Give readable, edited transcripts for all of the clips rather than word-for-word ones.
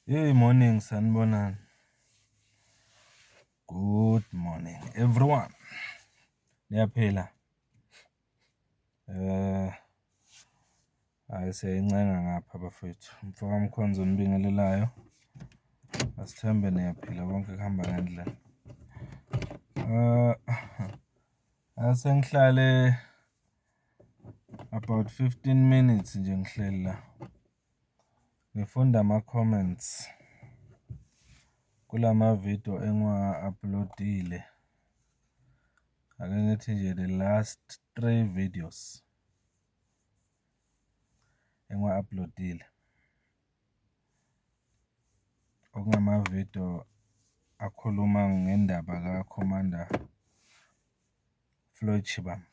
Hey, morning, sanibonani. Good morning everyone. Niyaphila? Hhayi siyayincenga ngapha bafowethu, umfoka Mkhonza onibingelelayo. Asithembe niyaphila konke kuhamba ngendlela. Sengihlale about 15 minutes nje ngihleli la, ngifunda ama-comments kulamavidiyo engiwa-upload-ile. Ake ngithi nje the last three videos engiwa-upload-ile. Okungamavidiyo akhuluma ngendaba ka-Commander Floyd Shivambu.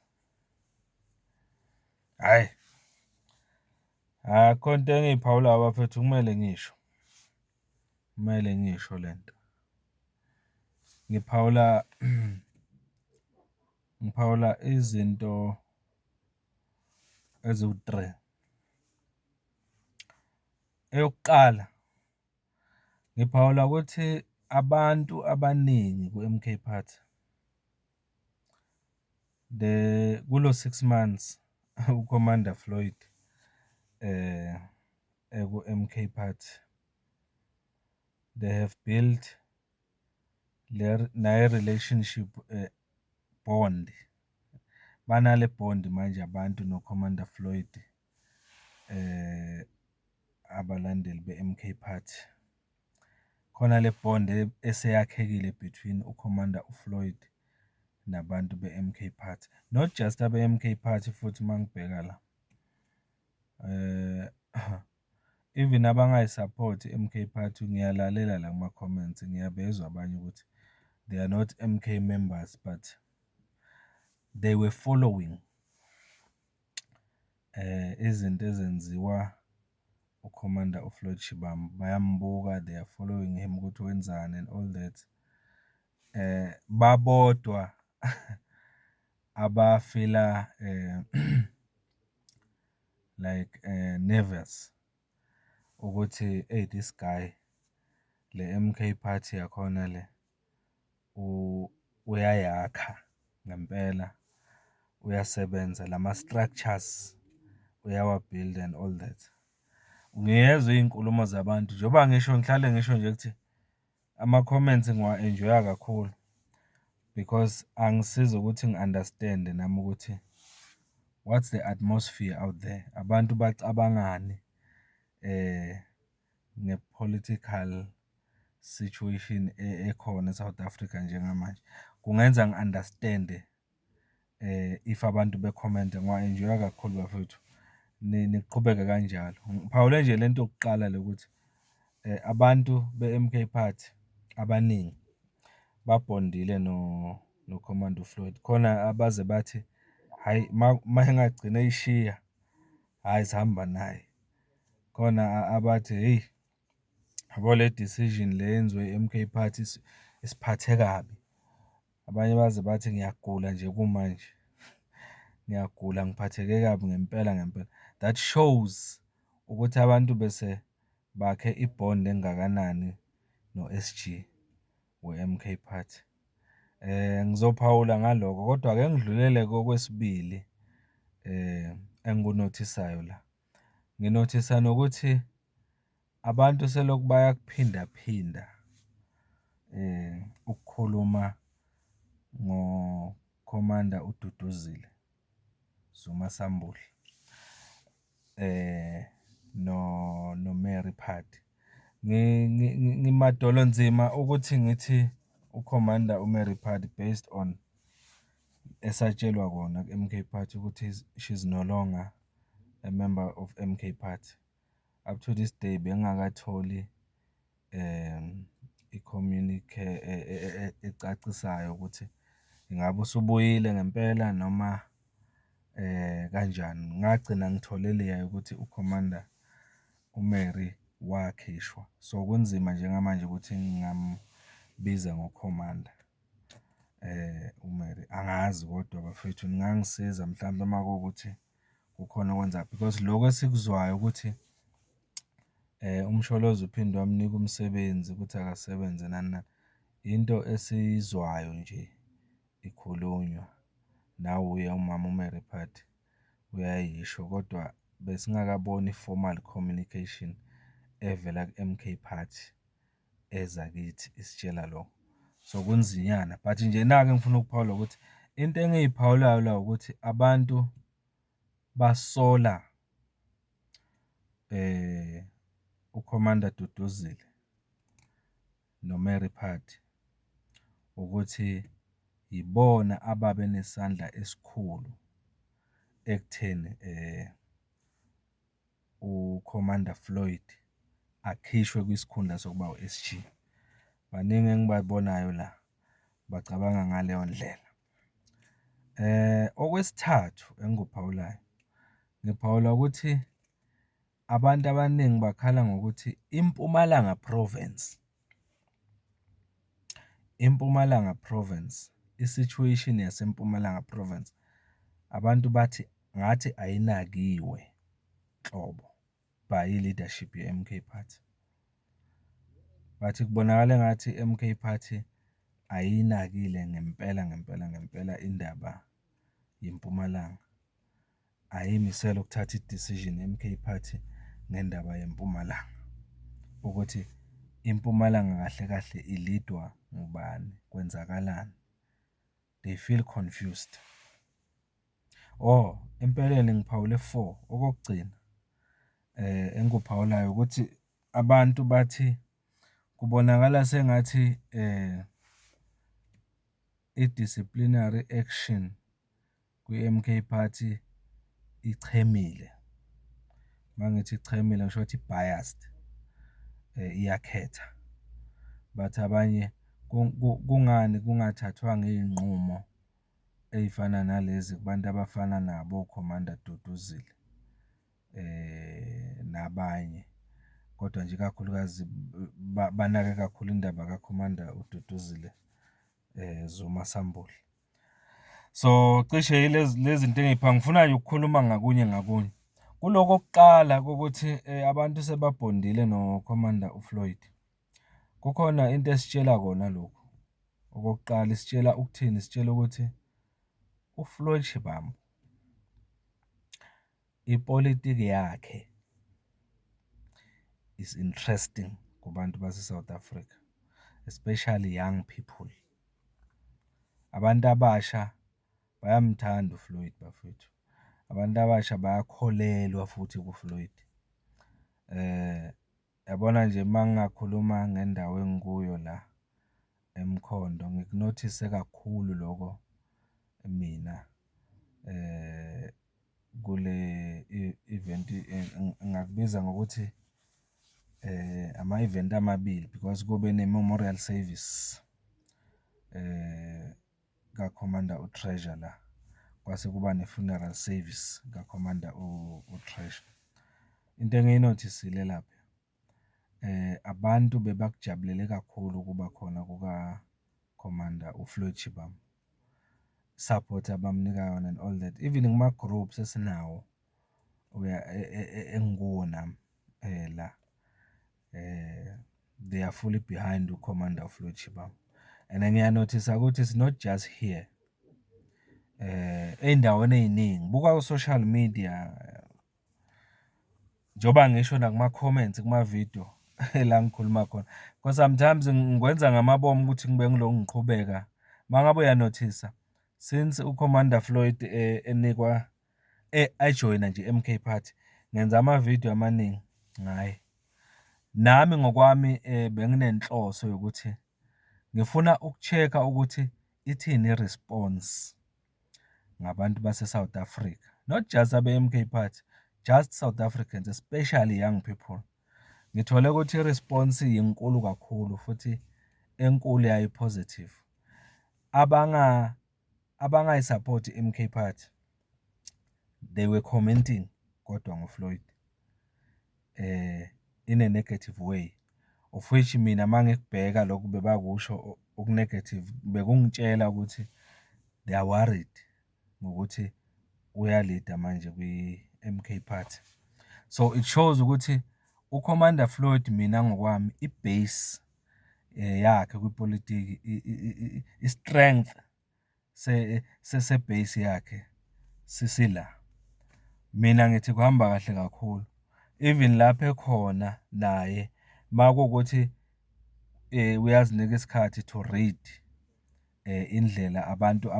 Hhayi, akukho nto engiyiphawulayo bafethu kumele ngisho, kumele ngiyisho le nto. Ngiphawula, ngiphawula izinto eziwu-three. Eyokuqala, ngiphawula ukuthi abantu abaningi ku-M_K Party, the kulo six months u-Commander Floyd eku-M_K Party, they have built nayi i-relationship bond. Banale bond manje abantu no-Commander Floyd abalandeli be-M_K Party. Khona le bond eseyakhekile between u-Commander u-Floyd nabantu be-M_K Party. Not just abe-M_K Party futhi uma ngibheka la, even abangayisaphothi i-M_K Party, ngiyalalela la kuma-comments, ngiyabezwa abanye ukuthi they are not M_K members but they were following izinto ezenziwa u-Commander u-Floyd Shivambu. Bayambuka, they are following him ukuthi wenzani and all that. Babodwa abafila like nervous ukuthi eyi this guy, le M_K Party yakhona le uyayakha ngempela, uyasebenza lama-structures uyawa-build-a and all that. Ngiyezwa iy'nkulumo zabantu njengoba ngisho ngihlale ngisho nje ukuthi ama-comments ngiwa-enjoy-a kakhulu because angisiza ukuthi ngi-understand-e nami ukuthi what's the atmosphere out there, abantu bacabangani nge-political situation ekhona e-South Africa njengamanje. Kungenza ngi-understand-e if abantu bekhomenta, ngiwa-enjoy-a kakhulu bafowethu, niqhubeke kanjalo. Ngiphawule nje lento yokuqala le ukuthi abantu be-M_K Party abaningi babhondile no-Commander u-Floyd. Khona abaze bathi, hhayi uma engagcina eyishiya, hhayi sihamba naye. Khona abathi, hheyi, yabo le decision le eyenziwe i-M_K Party isiphathe kabi. Abanye baze bathi ngiyagula nje kumanje, ngiyagula ngiphatheke kabi ngempela ngempela. That shows ukuthi abantu bese bakhe i-bond engakanani no-S_G we-M_K Party. Ngizophawula ngalokho, kodwa ake ngidlulele kokwesibili engikunothisayo la. Nginothisa nokuthi abantu selokhu bayakuphinda phinda ukukhuluma ngo-Commander uDuduzile Zuma-Sambudla no-Mary Phadi. Ngimadolo anzima ukuthi ngithi u-Commander u-Mary Phadi based on esatshelwa kona ku-M_K Party ukuthi she's no longer a member of M_K Party. Up to this day, bengingakatholi i-communique ecacisayo ukuthi ingabe usubuyile ngempela noma kanjani. Ngagcina ngithole leya yokuthi u-Commander u-Mary wakhishwa. So, kunzima njengamanje ukuthi ngingambiza ngo-Commander u-Mary. Angazi kodwa bafethu ningangisiza mhlampe uma kuwukuthi kukhona okwenza because lokhu esikuzwayo ukuthi. UMsholozi uphinde wamnika umsebenzi ukuthi akasebenze nani nani. Into esiyizwayo nje ikhulunywa, nawuye umama u-Mary Phadi uyayisho, kodwa besingakaboni i-formal communication evela ku-M_K Party, eza kithi isitshela lokho. So, kunzinyana but nje naku engifuna ukukuphawula ukuthi, into engiyiphawulayo la ukuthi abantu basola u-Commander Duduzile no-Mary Phadi ukuthi yibona ababe nesandla esikhulu ekutheni u-Commander Floyd akhishwe kwisikhundla sokuba u-S_G. Baningi engibabonayo la, bacabanga ngaleyo ndlela. Okwesithathu engikuphawulayo, ngiphawula ukuthi abantu abaningi bakhala ngokuthi iMpumalanga Province, iMpumalanga Province, i-situation yaseMpumalanga Province, abantu bathi ngathi ayinakiwe nhlobo by i-leadership ye-M_K Party. Bathi kubonakala engathi i-M_K Party ayiyinakile ngempela ngempela ngempela indaba yeMpumalanga. Ayimisele ukuthatha i-decision i-M_K Party ngendaba yeMpumalanga, ukuthi iMpumalanga kahle kahle ilidwa ngubani, kwenzakalani? They feel confused. Oh, empeleni ngiphawule four, okokugcina engikuphawulayo ukuthi abantu bathi kubonakala sengathi i-disciplinary action kwi-M_K Party ichemile. Uma ngithi ichemile ngisho ukuthi i-biased, iyakhetha. Bathi abanye kungani kungathathwanga iy'nqumo ey'fana nalezi kubantu abafana nabo o-Commander Duduzile nabanye, kodwa nje ikakhulukazi banake kakhulu indaba ka-Commander uDuduzile Zuma-Sambudla. So, cishe yilezi lezi zinto ngifuna nje ukukhuluma ngakunye ngakunye. Kuloku okokuqala kokuthi abantu sebabhondile no-Commander uFloyd, kukhona into esitshela kona lokhu. Okokuqala, isitshela ukuthini? Isitshela ukuthi uFloyd Shivambu ipolitiki yakhe is interesting kubantu base-South Africa, especially young people. Abantu abasha bayamthanda uFloyd bafowethu, abantu abasha bayakholelwa futhi kuFloyd. Yabona nje uma ngingakhuluma ngendawo engikuyo la eMkhondo, ngikunothise kakhulu loko mina kule i-event ngingakubiza ngokuthi ama-event amabili because kube ne-memorial service ka-Commander u-Treasure la, kwase kuba ne-funeral service ka-Commander u-Treasure. Into engiyinothisile lapha, abantu bebakujabulele kakhulu ukuba khona kuka-Commander uFloyd Shivambu. Support abamnika yona and all that, even kuma-groups esinawo engikuwo nami la, they are fully behind u-Commander uFloyd Shivambu. And ngiyanothisa ukuthi it's not just here, ey'ndaweni ey'ningi, buka o-social media, njengoba ngisho nakuma-comments kumavidiyo la ngikhuluma khona. Cause sometimes ngikwenza ngamabomu ukuthi ngibe ngilokhu ngiqhubeka. Uma ngabe uyanothisa, since u-Commander Floyd enikwa, ejoyina nje i-M_K Party, ngenza amavidiyo amaningi ngaye. Nami ngokwami benginenhloso yokuthi ngifuna uku-check-a ukuthi ithini i-response ngabantu base-South Africa, not just abe-M_K Party, just South Africans, especially young people. Ngithole ukuthi i-response inkulu kakhulu futhi enkulu yayo i-positive. Abangayisaphothi i-M_K Party, they were commenting kodwa ngo-Floyd in a negative way, of which mina uma ngikubheka lokhu bebakusho oku-negative, bekungitshela ukuthi they are worried ngokuthi uyalida manje kwi-M_K Party. So, it shows ukuthi U-Commander Floyd mina ngokwami i-base yakhe kwipolitiki i-strength se-base yakhe sisila. Mina ngithi kuhamba kahle kakhulu, even lapho ekhona naye uma kuwukuthi uyazinika isikhathi to read indlela abantu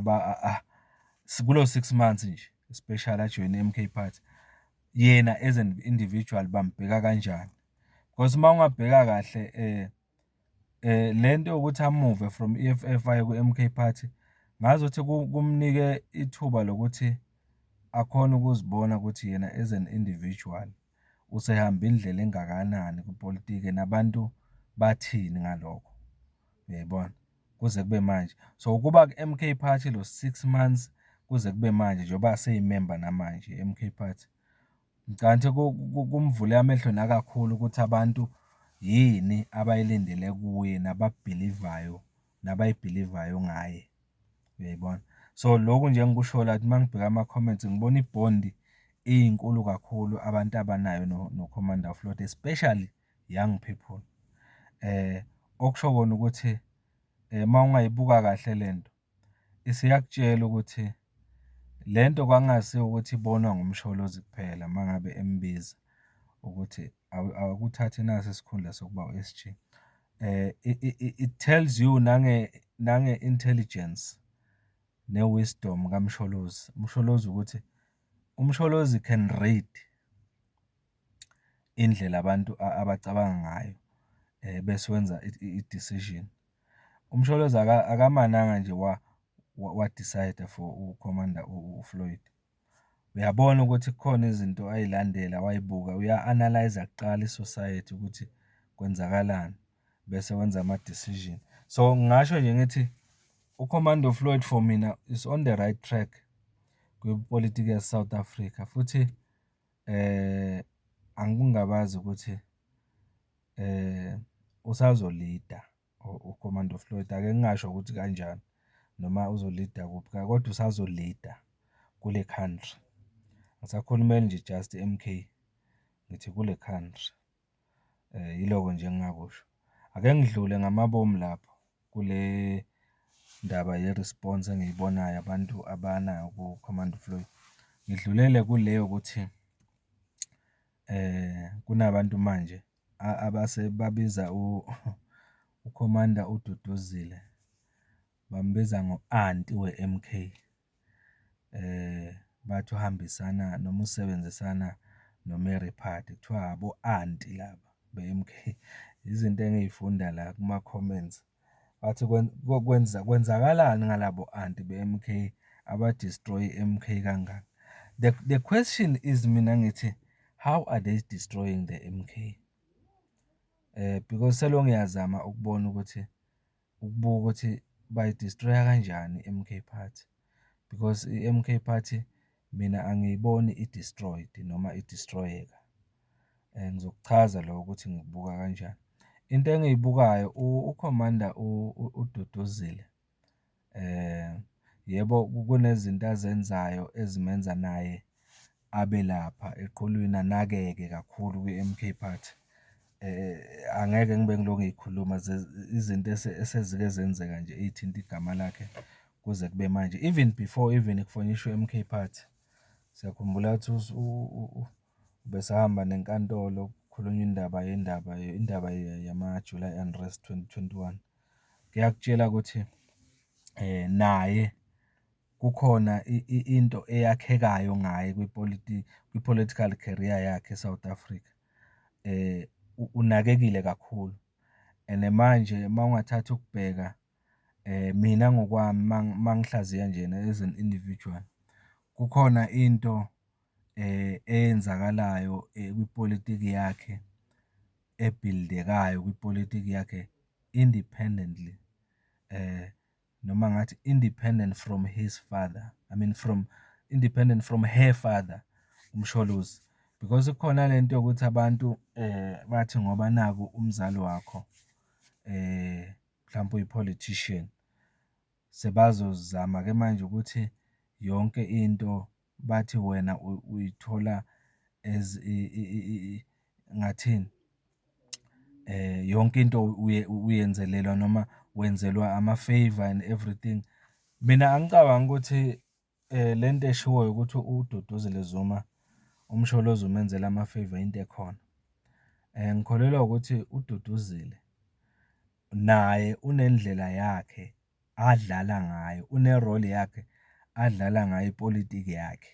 kulo six months nje, especially ajoyine i-M_K Party, yena as an individual bambheka kanjani. Because uma ungabheka kahle le nto yokuthi amuve from i-EFF aye kwi-M_K Party, ngazuthi kumnike ithuba lokuthi akhone ukuzibona ukuthi yena as an individual usehambe indlela engakanani kwipolitiki nabantu bathini ngalokho, uyayibona? Kuze kube manje. So, ukuba ku-M_K Party lo six months kuze kube manje njengoba eseyimemba namanje ye-M_K Party, ngicabanga ukuthi kumvule amehlo nakakhulu ukuthi abantu yini abayilindele kuye nabakubhilivayo, nabayibhilivayo ngaye, uyayibona? So, lokhu nje engikushoyo la ukuthi uma ngibheka ama-comments ngibona ibhondi iyinkulu kakhulu abantu abanayo no-Commander Floyd, especially young people. Okusho kona ukuthi uma ungayibuka kahle lento isiyakutshela ukuthi le nto kwakungasiyo ukuthi ibonwa nguMsholozi kuphela uma ngabe embiza ukuthi ake uthathe nasi isikhundla sokuba u-S_G. It tells you nange-intelligence ne-wisdom kaMsholozi. UMsholozi ukuthi, uMsholozi can read indlela abantu abacabanga ngayo bese wenza i-decision. UMsholozi akamananga nje wa-decide-a for u-Commander u-Floyd. Uyabona ukuthi kukhona izinto ayilandela wayibuka, uya-analyse-a kuqala i-society ukuthi kwenzakalani, bese wenza ama-decision. So, ngingasho nje ngithi u-Commando Floyd for mina is on the right track kwipolitiki yase-South Africa, futhi angikungabazi ukuthi usazolida u-Commando Floyd. Ake ngingasho ukuthi kanjani noma uzolida kuphi kodwa usazolida kule country. Angisakhulumeli nje just i-M_K, ngithi kule country. Yiloko nje engingakusho. Ake ngidlule ngamabomu lapho kule ndaba ye-response engiyibonayo abantu abanayo ku-Commando Floyd. Ngidlulele kule yokuthi kunabantu manje abase babiza u-Commander uDuduzile, bambiza ngo-anti we-M_K. Bathi uhambisana noma usebenzisana no-Mary Phadi, kuthiwa abo-anti laba be-M_K. Izinto engiy'funda la kuma-comments. Bathi kwenzakalani ngalabo anti be-M_K aba-destroy-a i-M_K kangaka? The question is mina ngithi, how are they destroying the M_K? Because selokhu ngiyazama ukubona ukuthi, ukubuka ukuthi bayi-destroy-a kanjani i-M_K Party, because i-M_K Party mina angiyiboni i-destroyed noma i-destroy-eka. Ngizokuchaza lokho ukuthi ngikubuka kanjani. Into engiyibukayo u-Commander uDuduzile, yebo kunezinto azenzayo ezimenza naye abe lapha eqhulwini anakeke kakhulu kwi-M_K Party. Angeke ngibe ngilokhu ngiyikhuluma izinto esezike zenzeka nje ey'thinta igama lakhe kuze kube manje, even before even kufonyishwe i-M_K Party. Siyakhumbula ukuthi ubesahamba nenkantolo, kukhulunywa indaba yendaba, indaba yama-July unrest 2021. Kuyakutshela ukuthi naye kukhona into eyakhekayo ngaye kwipolitiki, kwi-political career yakhe e-South Africa. Unakekile kakhulu and manje uma ungathatha ukubheka mina ngokwami uma ngihlaziya njena as an individual, kukhona into eyenzakalayo kwipolitiki yakhe, ebhildekayo kwipolitiki yakhe independently, noma ngathi independent from his father, I mean from, independent from her father, uMsholozi. Because kukhona le nto yokuthi abantu bathi ngoba naku umzali wakho mhlampe uyi-politician, sebazozama-ke manje ukuthi yonke into bathi wena uyithola as ngingathini? Yonke into uyenzelelwa noma wenzelwa ama-favour and everything. Mina angicabangi ukuthi le nto eshiwoyo ukuthi uDuduzile Zuma, uMsholozi umenzela ama-favour into ekhona. Ngikholelwa ukuthi uDuduzile naye unendlela yakhe adlala ngayo, une-role yakhe adlala ngayo ipolitiki yakhe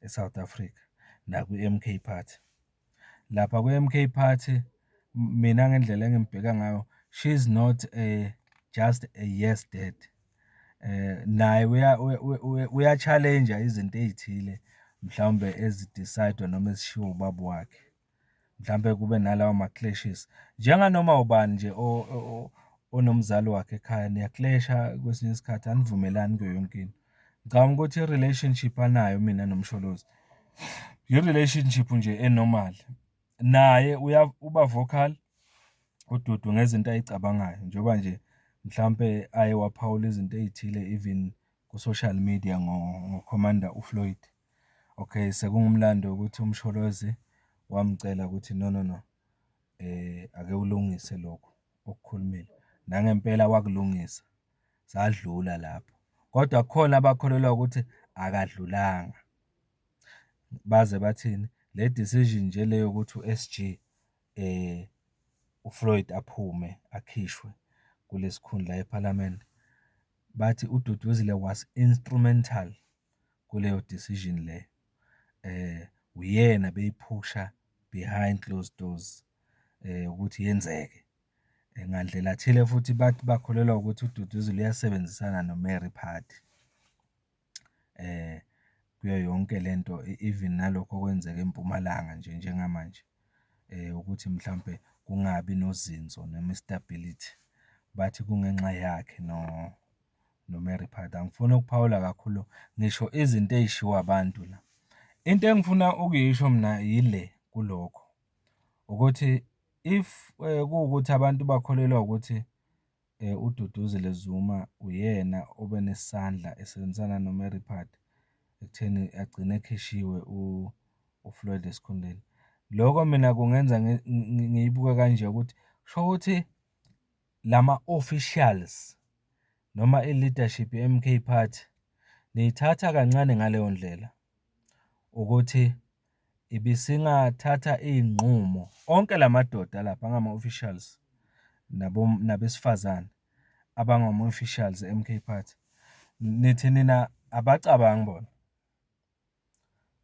e-South Africa, nakwi-M_K Party. Lapha kwi-M_K Party, mina ngendlela engimbheka ngayo, she's not just a yes dad. Naye uya-challenge-a izinto ey'thile, mhlawumbe ezi-decide-wa noma ezishiwo ubaba wakhe. Mhlampe kube nalawo ma-clashes, njenganoma ubani nje onomzali wakhe ekhaya, niya-clash-a kwesinye isikhathi, anivumelani kuyo yonke into. Ngicabanga ukuthi i-relationship anayo mina noMsholozi, i-relationship nje e-normal. Naye uba vocal uDudu ngezinto ayicabangayo, njengoba nje mhlampe aye waphawula izinto ey'thile even ku-social media ngokhomanda uFloyd. Okay, sekungumlando ukuthi uMsholozi wamcela ukuthi no, no, no, ake ulungise lokhu okukhulumile. Nangempela wakulungisa, sadlula lapho, kodwa kukhona abakholelwa ukuthi akadlulanga. Baze bathini? Le decision nje le yokuthi u-S_G uFloyd aphume, akhishwe kule sikhundla ephalamende, bathi uDuduzile was instrumental kuleyo decision leyo. Uyena beyiphusha behind closed doors ukuthi yenzeke. Ngandlela thile futhi bathi bakholelwa ukuthi uDuduzile uyasebenzisana no-Mary Phadi kuyo yonke lento, even nalokhu okwenzeka eMpumalanga nje njengamanje, ukuthi mhlampe kungabi nozinzo noma i-stability, bathi kungenxa yakhe no-Mary Phadi. Angifuni ukuphawula kakhulu, ngisho izinto ey'shiwo abantu la. Into engifuna ukuyisho mina yile kulokho, ukuthi if kuwukuthi abantu bakholelwa ukuthi uDuduzile Zuma uyena obenesandla esebenzisana no-Mary Phadi ekutheni agcine ekhishiwe uFloyd esikhundleni. Lokho mina kungenza ngiyibuke kanje ukuthi, kusho ukuthi lama-officials noma i-leadership ye-M_K Party, niyithatha kancane ngaleyo ndlela ukuthi ibisingathatha iy'nqumo, onke la madoda alapha angama-officials nabesifazane abangama-officials e-M_K Party, nithi nina abacabangi bona?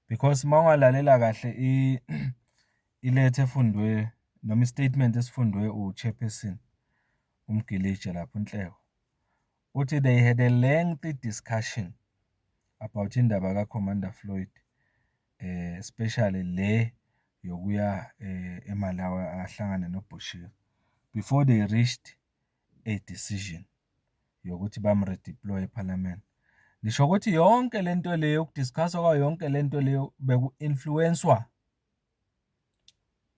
Because uma ungalalela kahle iletha efundwe noma isitatimende esifundwe u-chairperson, uMgilija lapha uNhleko, uthi they had a lengthy discussion about indaba ka-Commander Floyd, especially le yokuya eMalawi ahlangane noBushiri, before they reached a decision yokuthi bamu-redeploy-e ephalamende. Nisho ukuthi yonke le nto le yoku-discuss-wa kwayo yonke le nto leyo beku-influence-wa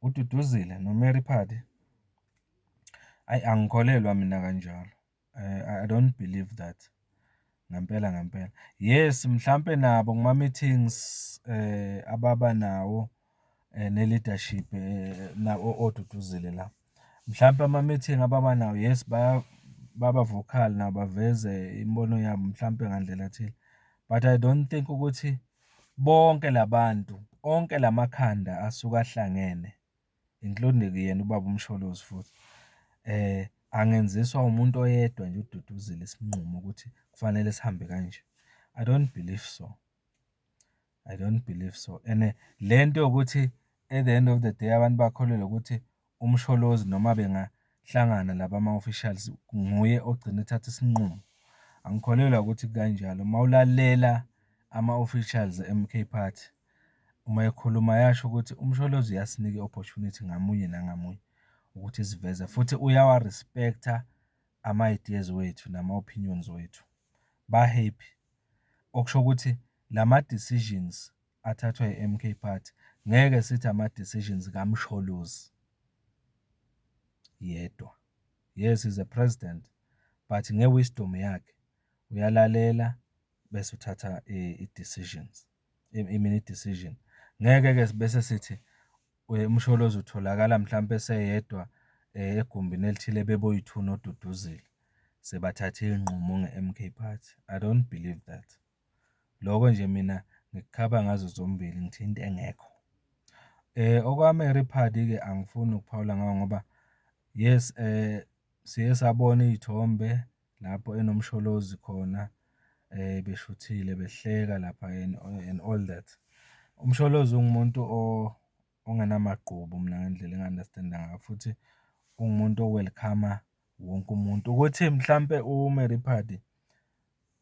uDuduzile no-Mary Phadi? Hhayi, angikholelwa mina kanjalo. I don't believe that, ngempela ngempela. Yes, mhlampe nabo kuma-meetings ababa nawo ne-leadership oDuduzile la. Mhlampe ama-meeting ababa nawo, yes, baba-vocal nabo baveze imibono yabo mhlampe ngandlela thile, but I don't think ukuthi bonke la bantu, onke la makhanda asuke ahlangene, including yena ubaba uMsholozi futhi, angenziswa umuntu oyedwa nje uDuduzile isinqumo ukuthi kufanele sihambe kanje. I don't believe so, I don't believe so and le nto yokuthi at the end of the day abantu bakholelwe ukuthi uMsholozi noma bengahlangana laba ama-officials nguye ogcina ethatha isinqumo, angikholelwa ukuthi kukanjalo. Uma ulalela ama-officials e-M_K Party, uma ekhuluma ayasho ukuthi uMsholozi uyasinika i-opportunity ngamunye nangamunye ukuthi siveze, futhi uyawa-respect-a ama-ideas wethu nama-opinions wethu, ba-happy. Okusho ukuthi lama-decisions athathwa i-M_K Party, ngeke sithi ama-decisions kaMsholozi yedwa. Yes, he's a president, but nge-wisdom yakhe uyalalela bese uthatha i-decisions, I mean i-decision. Ngeke-ke bese sithi uMsholozi utholakala mhlampe eseyedwa egumbini elithile beboyi-two noDuduzile, sebathathe iy'nqumo nge-MK Party. I don't believe that. Loko nje mina ngikukhaba ngazo zombili, ngithi into engekho. Okwa-Marry Phadi-ke angifuni ukuphawula ngayo ngoba, yes, siye sabona iy'thombe lapho enoMsholozi khona beshuthile behleka laphayana and all that. UMsholozi ungumuntu ongenamagqubu mina ngendlela engi-understand-a ngayo, futhi ungumuntu o-welcome-a wonke umuntu. Ukuthi mhlampe u-Marry Phadi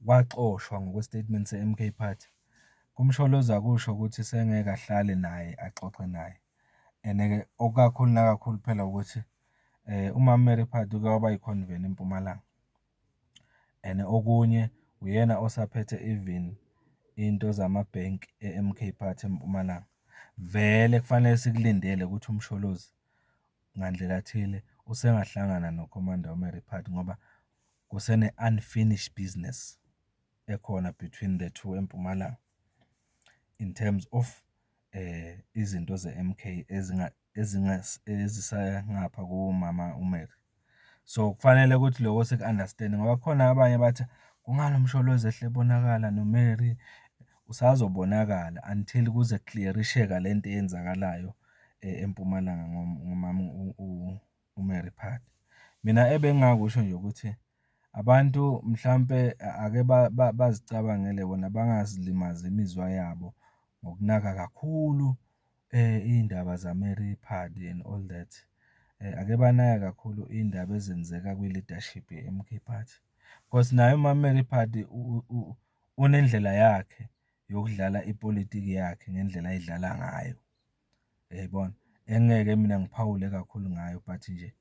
waxoshwa ngokwe-statement se-MK Party, kuMsholozi akusho ukuthi sengeke ahlale naye, axoxe naye. And-ke okukakhulu nakakhulu phela ukuthi umama uMary Phadi uke waba yikhonvena eMpumalanga and okunye uyena osaphethe even iy'nto zamabhenki e-MK Party eMpumalanga. Vele kufanele sikulindele ukuthi uMsholozi ngandlela thile usengahlangana nokhomanda u-Marry Phadi ngoba kusene-unfinished business ekhona between the two eMpumalanga, in terms of izinto ze-MK ezisangapha komama u-Marry. So, kufanele ukuthi loko siku-understand-e ngoba kukhona abanye abathi, kungani uMsholozi ehle ebonakala no-Marry? Usazobonakala until kuze ku-clear-isheka lento eyenzakalayo eMpumalanga ngomama u-Marry Phadi. Mina ebengingakusho nje ukuthi, abantu mhlampe ake bazicabangele bona bangazilimazi imizwa yabo ngokunaka kakhulu iy'ndaba za-Marry Phadi and all that. Ake banake kakhulu iy'ndaba ezenzeka kwi-leadership ye-MK Party, cause naye umama u-Marry Phadi unendlela yakhe yokudlala ipolitiki yakhe ngendlela ayidlala ngayo, uyayibona? Engingeke mina ngiphawule kakhulu ngayo but nje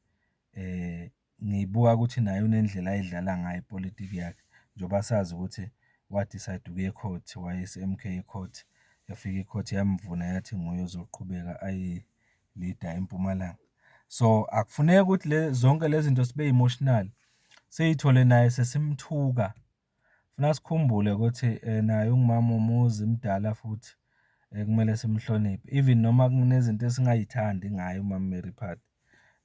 ngiyibuka ukuthi naye unendlela ayidlala ngayo ipolitiki yakhe, njengoba sazi ukuthi wa-decide ukuya ekhoti, wayisa i-M_K ekhoti, yafika ikhoti yamvuna yathi nguye ozoqhubeka ayi-lead-a eMpumalanga. So, akufuneki ukuthi zonke le zinto sibe-emotional, siy'thole naye sesimthuka. Funa sikhumbule ukuthi naye ungumama womuzi, mdala futhi ekumele simhloniphe, even noma kunezinto esingay'thandi ngaye umama u-Marry Phadi,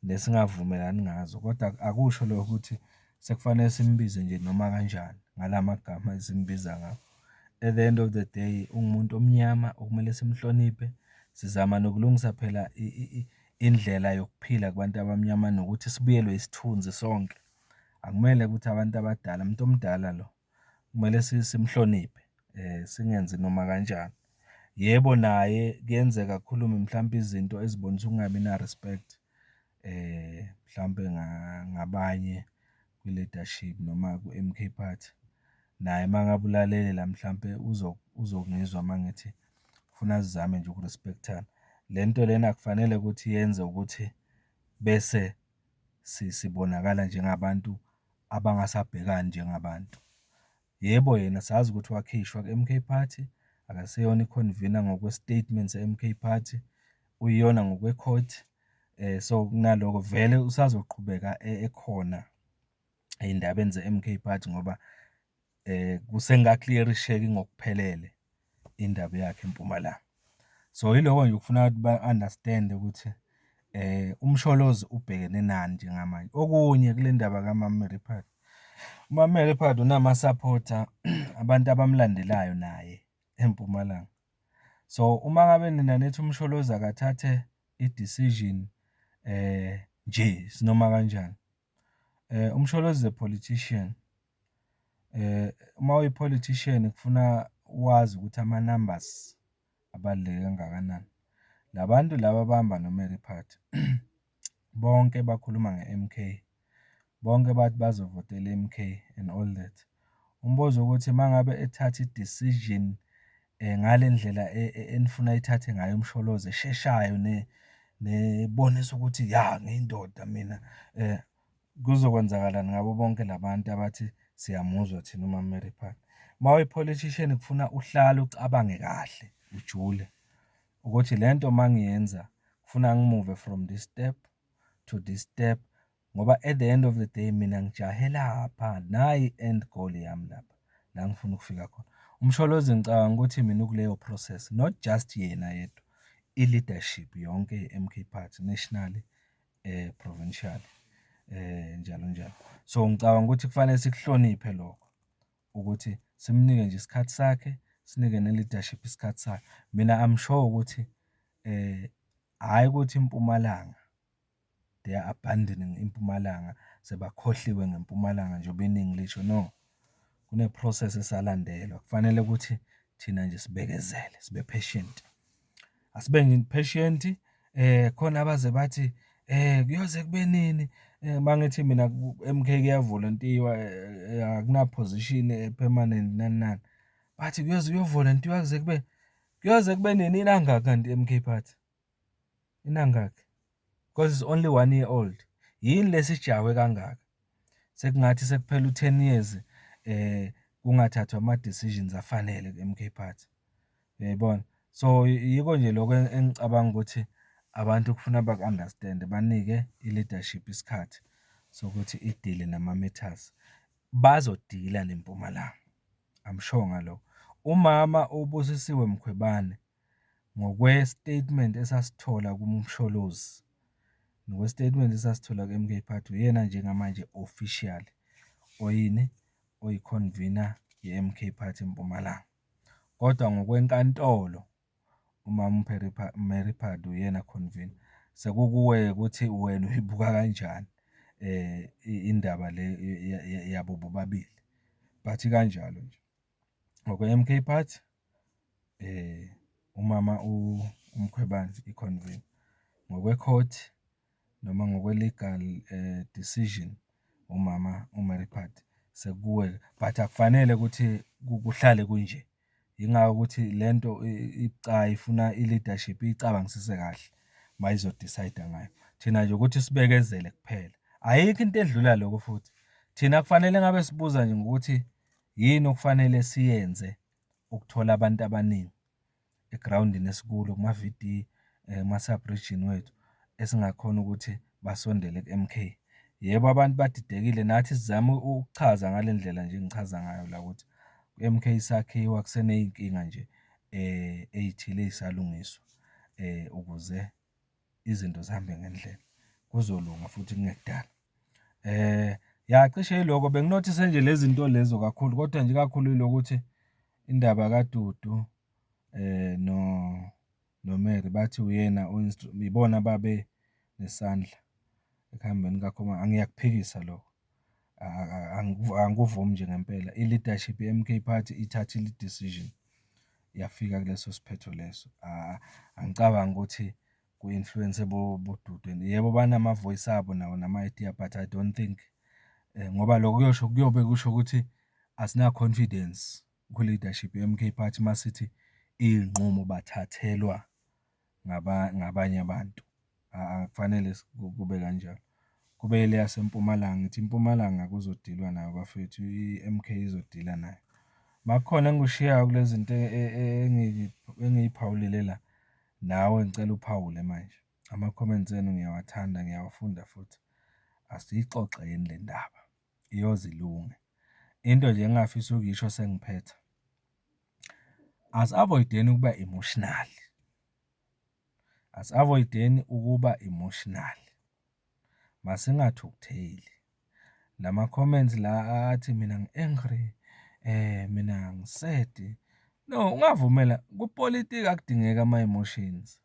nesingavumelani ngazo, kodwa akusho lokho ukuthi sekufanele simbize nje noma kanjani ngala magama esimbiza ngawo. At the end of the day, ungumuntu omnyama okumele simhloniphe, sizama nokulungisa phela indlela yokuphila kubantu abamnyama nokuthi sibuyelwe isithunzi sonke. Akumele ukuthi abantu abadala, umuntu omdala lo, kumele simhloniphe singenzi noma kanjani. Yebo, naye kuyenzeka akhulume mhlampe izinto ezibonisa ukungabi na-respect, mhlampe ngabanye kwi-leadership noma ku-M_K Party. Naye uma ngabe ulalele la mhlampe uzongizwa uma ngithi funa sizame nje uku-respect-ana. Le nto lena akufanele ukuthi yenze ukuthi bese sibonakala njengabantu abangasabhekani njengabantu. Yebo, yena sazi ukuthi wakhishwa ku-M_K Party, akaseyona ikhonvina ngokwe-statement se-M_K Party, uyiyona ngokwe-court. So, kunaloko vele usazoqhubeka ekhona ey'ndabeni ze-M_K Party ngoba kusengaka-clear-isheki ngokuphelele indaba yakhe eMpumalanga. So, yiloko nje okufuna ukuthi ba-understand-e ukuthi uMsholozi ubhekene nani njengamanje. Okunye kule ndaba kamama u-Marry Phadi, umama u-Marry Phadi unamasaphotha, abantu abamlandelayo naye eMpumalanga. So, uma ngabe nina nithi uMsholozi akathathe i-decision nje isinoma kanjani, uMsholozi is a politician. Uma uyi-politician kufuna wazi ukuthi ama-numbers abaluleke kangakanani. La bantu laba abahamba no-Marry Phadi, bonke bakhuluma nge-M_K, bonke bathi bazovotela i-M_K and all that. Umbuzo ukuthi uma ngabe ethatha i-decision ngale ndlela enifuna ayithathe ngayo uMsholozi esheshayo nebonisa ukuthi ya, ngiyindoda mina, kuzokwenzakalani ngabo bonke la bantu abathi siyamuzwa thina umama u-Marry Phadi? Uma uyi-politician kufuna uhlale ucabange kahle, ujule ukuthi le nto uma ngiyenza kufuna ngi-move from this step to this step, ngoba at the end of the day mina ngijahe lapha, nayi i-end goal yami lapha, la engifuna ukufika khona. UMsholozi ngicabanga ukuthi mina ukuleyo process, not just yena yedwa, i-leadership yonke ye-M_K Party, nationally, provincially, njalo njalo. So, ngicabanga ukuthi kufanele sikuhloniphe lokho ukuthi simnike nje isikhathi sakhe, sinike ne-leadership isikhathi sayo. Mina I'm sure ukuthi hhayi ukuthi iMpumalanga, they are abandoning iMpumalanga, sebakhohliwe ngeMpumalanga njengoba iningi lisho, no. Kune-process esalandelwa, kufanele ukuthi thina nje sibekezele, sibe patient. Asibe patient, khona abaze bathi kuyoze kube nini? Uma ngithi mina ku-M_K kuyavolontiwa akuna-position e-permanent nani nani, bathi kuyoze kuyovolontiwa kuze kube, kuyoze kube nini? Inangaki kanti i-M_K Party? Inangaki? Because it's only one year old. Yini le esijahwe kangaka? Sekungathi sekuphele u-ten years kungathathwa ama-decisions afanele ku-M_K Party, uyayibona? So, yiko nje lokho engicabanga ukuthi abantu kufuna baku-understand-e, banike i-leadership isikhathi sokuthi idile nama-matters. Bazodila neMpumalanga, I'm sure ngalokho. Umama uBusisiwe Mkhwebane, ngokwe-statement esasithola kuMsholozi, ngokwe-statement esasithola ku-M_K Party, uyena njengamanje officially oyini? Oyi-convener ye-M_K Party eMpumalanga, kodwa ngokwenkantolo, umama Mary Phadi uyena convener. Sekukuwe-ke ukuthi wena uyibuka kanjani indaba le yabo bobabili, but ikanjalo nje. Ngokwe-M_K Party, umama uMkhwebane i-convener, ngokwe-court noma ngokwe-legal decision, umama uMary Phadi. Sekukuwe-ke but akufanele ukuthi kuhlale kunje. Yingakho ukuthi lento ibucayi ifuna i-leadership iyicabangisise kahle uma izo-decide-a ngayo. Thina nje ukuthi sibekezele kuphela, ayikho into edlula lokho futhi. Thina kufanele ngabe sibuza nje ngokuthi yini okufanele siyenze ukuthola abantu abaningi egrawundini esikulo, kuma-V_D, kuma-sub-region wethu, esingakhona ukuthi basondele ku-M_K. Yebo, abantu badidekile nathi sizama ukuchaza ngale ndlela nje engichaza ngayo la ukuthi i-M_K isakhiwa kuseney'nkinga nje ey'thile ey'salungiswa ukuze izinto zihambe ngendlela. Kuzolunga futhi kungekudala. Ya, cishe yiloko, benginothise nje le zinto lezo kakhulu, kodwa nje ikakhulu yilokuthi indaba kaDudu noMary bathi uyena ibona ababe nesandla ekuhambeni ngiyakuphikisa lokho, angikuvumi nje ngempela. I-leadership ye-M_K Party ithathile i-decision, yafika kuleso siphetho leso. Angicabangi ukuthi ku-influence-e boDudu and yebo banama-voice abo nabo nama-idea but I don't think ngoba lokho kuyosho, kuyobe kusho ukuthi asina-confidence kwi-leadership ye-M_K Party uma sithi iy'nqumo bathathelwa ngabanye abantu. Akufanele kube kanjalo. Kube ile yaseMpumalanga, ngithi iMpumalanga kuzodilwa nayo bafethu, i-M_K izodila nayo. Uma kukhona engikushiyayo kule zinto engiyiphawulile la, nawe ngicela uphawule manje. Ama-comments enu ngiyawathanda, ngiyawafunda futhi. Asiyixoxeni le ndaba, iyoze ilunge. Into nje engingafisa ukuyisho sengiphetha, asi-avoid-eni ukuba emotional, asi-avoid-eni ukuba emotional, masingathukutheli. Lama-comments la athi mina ngi-angry, mina ngi-sad, no, ungavumela, kupolitiki akudingeki ama-emotions.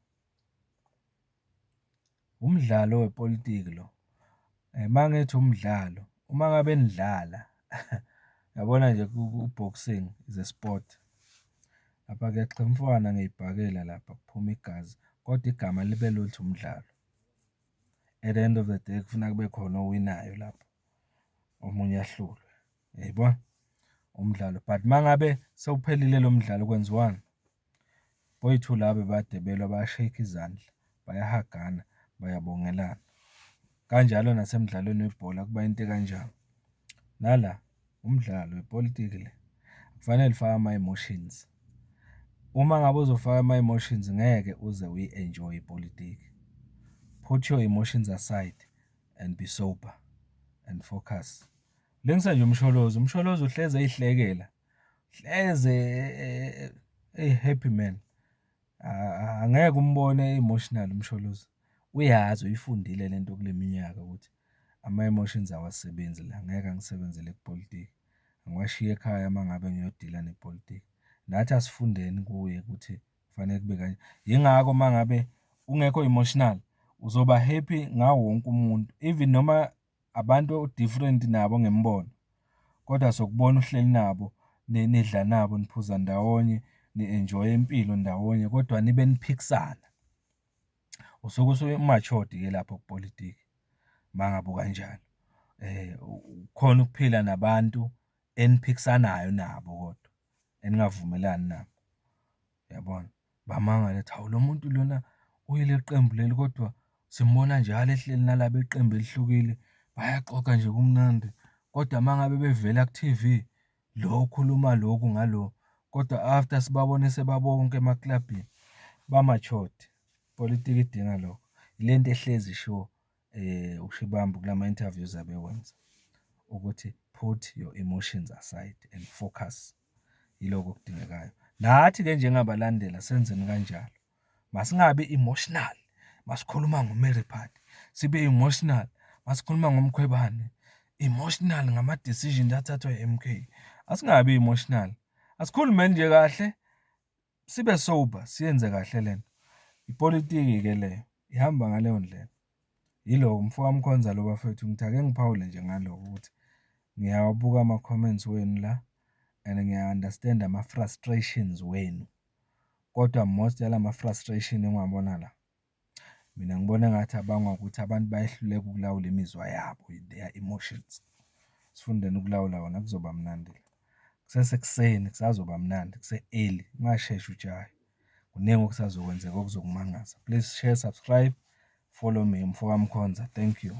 Umdlalo wepolitiki lo, uma ngithi umdlalo, uma ngabe nidlala, uyabona nje ku-boxing is a sport, lapha kuyaxhimfwana ngey'bhakela lapha kuphume igazi, kodwa igama libe lithi umdlalo. At the end of the day, kufuna kube khona owinayo lapho, omunye ahlulwe, uyayibona? Umdlalo, but uma ngabe sewuphelile lo mdlalo kwenziwani? Boyi-two laba ebekade belwa baya-shake izandla, bayahagana, bayabongelana. Kanjalo nasemdlalweni webhola kuba into ekanjalo. Nala umdlalo, ipolitiki le, akufanele ufake ama-emotions. Uma ngabe uzofaka ama-emotions ngeke uze uyi-enjoy-e ipolitiki. Put your emotions aside and be sober and focus. Lingisa nje uMsholozi, uMsholozi uhlezi ey'hlekela, hleze eyi-happy man. Angeke umbone e-emotional uMsholozi, uyazi uyifundile lento kule minyaka ukuthi ama-emotions awasebenzi la, angeke angisebenzele kupolitiki. Ngiwashiye ekhaya uma ngabe ngiyodila nepolitiki. Nathi asifundeni kuye ukuthi kufanele kube kanje. Yingakho uma ngabe ungekho emotional, uzoba happy ngawo wonke umuntu, even noma abantu o-different nabo ngemibono, kodwa sokubona uhleli nabo, nidla nabo, niphuza ndawonye, ni-enjoy-a impilo ndawonye, kodwa nibe niphikisana. Usuke usu-matured-ke lapho kupolitiki uma ngabe ukanjalo. Ukhone ukuphila nabantu eniphikisanayo nabo kodwa, eningavumelani nabo, uyabona? Bamangale bethi, hawu lo muntu lona uyileli qembu leli kodwa simbona njalo ehleli nala beqembu elihlukile, bayaxoxa nje kumnandi, kodwa uma ngabe bevela ku-TV, lo ukhuluma lokhu ngalo, kodwa after sibabone sebabonke emaklabhini. Ba-matured, ipolitiki idinga lokho. Ile nto ehlezi ishiwo uShivambu kulama-interviews abewenza, ukuthi put your emotions aside and focus. Yiloko okudingekayo. Nathi-ke njengabalandeli asenzeni kanjalo. Masingabi emotional uma sikhuluma ngoMary Phadi, sibe emotional uma sikhuluma ngoMkhwebane, emotional ngama-decision athathwa i-M_K. Asingabi emotional, asikhulumeni nje kahle, sibe sober, siyenze kahle lento. Ipolitiki-ke leyo, ihamba ngaleyo ndlela. Yilo umfoka Mkhonza lo bafethu, ngithi ake ngiphawule nje ngalokho ukuthi ngiyawabuka ama-comments wenu la and ngiya-understand-a ama-frustrations wenu, kodwa most yalama-frustration engiwabona la, mina ngibona engathi abangwa ukuthi abantu bayehluleka ukulawula imizwa yabo, their emotions. Asifundeni ukulawula wona kuzoba mnandi la. Kusesekuseni kusazoba mnandi, kuse-early, ungasheshi ujahe. Kuningi okusazokwenzeka okuzokumangaza. Please share, subscribe, follow me, umfoka Mkhonza, thank you.